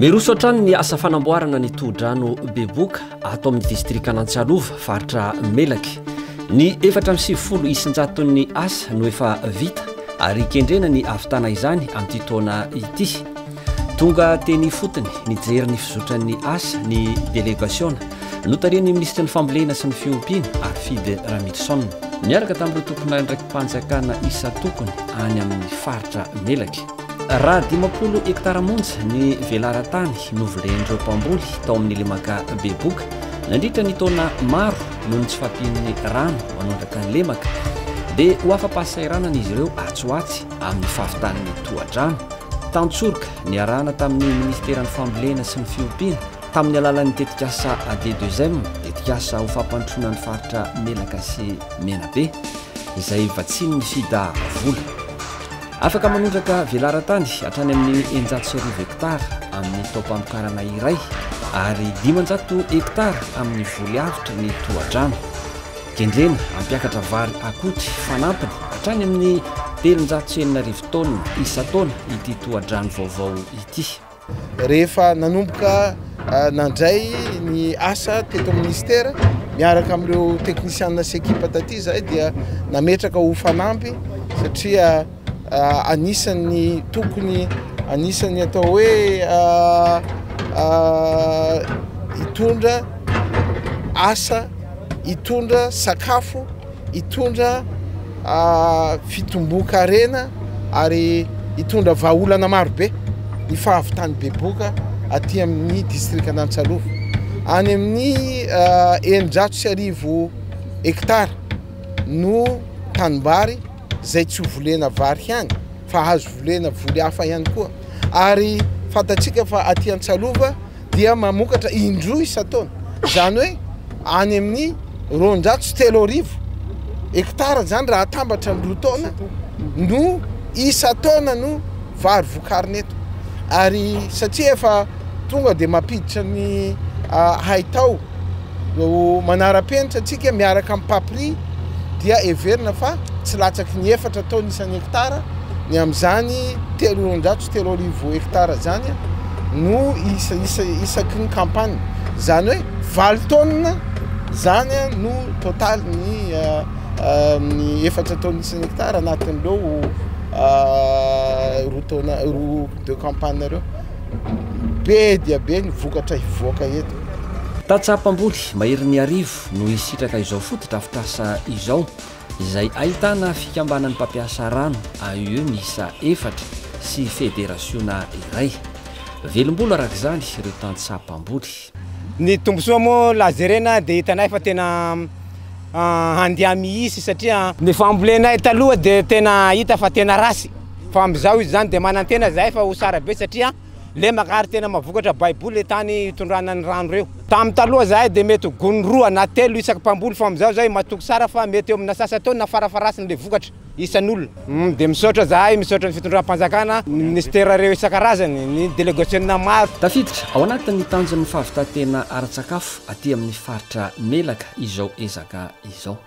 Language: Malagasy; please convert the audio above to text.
Miroso hatrany ny asa fanamboarana ny tohodrano Beboka ato amin'ny distrikan'Antsalova, faritra Melaky. Ny 94 isan-jaton'ny asa no efa vita ary kendrena ny hahavitana izany amin'ity taona ity. Tonga teny ifotony nijery ny fizotran'ny asa ny delegasiona notarihin'ny minisitry ny Fambolena sy ny Fiompiana, Harifidy Ramilison, niaraka tamin'ireo tompon'andraiki-panjakana isan-tokony any amin'ny faritra Melaky. Raha 50 hektara monja ny velaran-tany novolen'ireo mpamboly tao amin'ny lemaka Beboka nandritra ny taona maro noho ny tsy fahampian'ny rano manondraka ny lemaka, dia ho afa-pahasahiranana izy ireo atsy ho atsy amin'ny fahavitan'ny tohadrano. Tantsoroka niarahana tamin'ny Minisiteran'ny Fambolena sy ny Fiompiana tamin'ny alalan'ny tetikasa AD2M, tetikasa ho fampandrosoana ny faritra Melaka sy Menabe, izay vatsian'ny FIDA vola. Afaka manondraka velaran-tany hatrany amin'ny 1600 hektara amin'ny taom-pamokarana iray ary 500 hektara amin'ny voly avotra ny tohadrano. Kendrena hampiakatra vary akotry fanampiny hatrany amin'ny 6300 taonina isan-taona ity tohadrano vaovao ity. Rehefa nanomboka nandray ny asa teto amin'ny minisitera miaraka amin'ireo teknisianina sy ekipa taty izahay dia nametraka ho fanamby satria anisan'ny tokony anisan'ny atao hoe hitondra asa hitondra sakafo, hitondra fitomboan-karena ary hitondra vahaolana maro be ny fahavitan'ny Beboka aty amin'ny distrikan'Antsalova. Any amin'ny 1600 hektara no tanimbary izay tsy ho volena vary ihany fa azo volena voly hafa ihany koa ary fantatsika fa aty Antsalova dia mamokatra indroa isan-taona, izany hoe any amin'ny 3200 hektara izany raha atambatra ny roa taona no isan-taona no vary vokarina eto, ary satria efa tonga dia mampiditra ny haitao manara-penitra antsika miaraka amin'ny papri dia heverina fa tsy latsaky ny efatra taona isan'ny hektara ny amin'izany 3203 hektara izany no isa isa isaky ny campagne izany hoe valo taonina izany no totaly ny ny efatra taona isan'ny hektara anatin'ireo roa taona roa deux campagne ireo be dia be ny vokatra hivoaka eto. Tantsaha mpamboly maherin'ny arivo no hisitraka izao fotodrafitrasa izao, izay ahitana fikambanan'ny mpampiasa rano AUE miisa efatra sy federasiona iray. Velom-bolo araka izany ireo tantsaha mpamboly. Ny tombontsoa moa la jerena dia hitanay fa tena handeha mihitsy satria ny fambolenay taloha dia tena hita fa tena ratsy fa amin'izao izy izany dia manantena zahay fa ho tsara be satria Lemaka ary tena mavokatra baiboly le tany itondrana ny rano reo. Tam taloha zahay de mety ho gony roa na telo isaky mpamboly fa amizao zahay matoky tsara fa mety eo amina sasa-taona farafaharasiny le vokatra isan'olona. Humm de misaotra zahay, misaotra ny fitondram-panjakana, ny ministera reo isan-karazany, ny delegasiona maro. Tafiditra ao anatin'ny tanjon'ny fahavitan-tena ara-tsakafo aty amin'ny faritra Melaka izao ezaka izao.